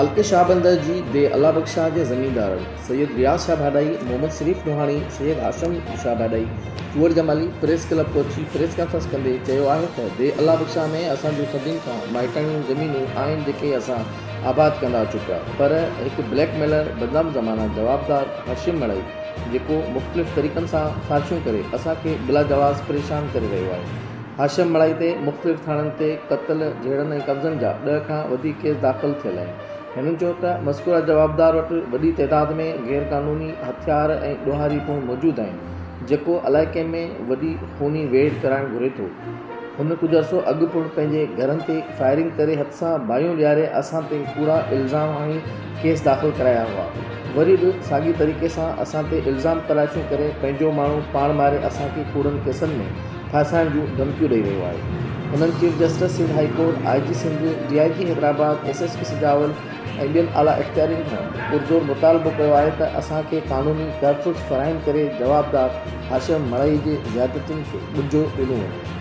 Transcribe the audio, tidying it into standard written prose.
تعلقي شاهبندر جي ديهه الله بخش شاهه جي زميندارن سيد رياض شاهه ڀاڏائي، محمد شريف نوحاڻي، سيد هاشم شاهه ڀاڏائي، چوهڙ جمالي پريس ڪلب پهچي پريس ڪانفرنس ڪندي چيو آهي ته ديهه الله بخش شاهه ۾ اسان جون صدين کان مائٽاڻيون زمينون آهن جيڪي اسان آباد ڪندا اچون پيا پر هڪ بليڪ ميلر بدنام زمانه جوابدار هاشم مڙئي جيڪو مختلف طريقن سان سازشون ڪري اسان کي بلاجواز پريشان ڪري رهيو آهي. هاشم مڙائي تي مختلف ٿاڻن تي قتل، جهيڙن ۽ قبضن جا ڏهه کان وڌيڪ ڪيس داخل ٿيل آهن. هنن چيو ته مذڪوره جوابدار وٽ وڏي تعداد ۾ غير قانوني هٿيار ۽ ڏوهاري پڻ موجود آهن، جيڪو علائقي ۾ وڏي خوني ويڙهه ڪرائڻ گهري ٿو. هن ڪجهه عرصو اڳ پڻ پنهنجي گهرن تي فائرنگ ڪري هٿ سان باهيون ڏياري اسان تي ڪوڙا الزام هڻي ڪيس داخل ڪرايا هئا. وري به ساڳي طريقي سان اسان تي الزام تراشيون ڪري پنهنجو ماڻهو پاڻ ماري اسان کي ڪوڙن ڪيسن ۾ ڦاسائڻ جون ڌمڪيون ڏئي رهيو آهي. هنن chief justice Sindh high court, I G Sindh, D I G Hyderabad, S S P Sujawal ۽ ٻين اعليٰ اختيارين کان پرزور مطالبو ڪيو آهي ته اسان کي قانوني تحفظ فراهم ڪري جوابدار هاشم مڙئي جي زيادتين کي ٻجهو ڏنو وڃي.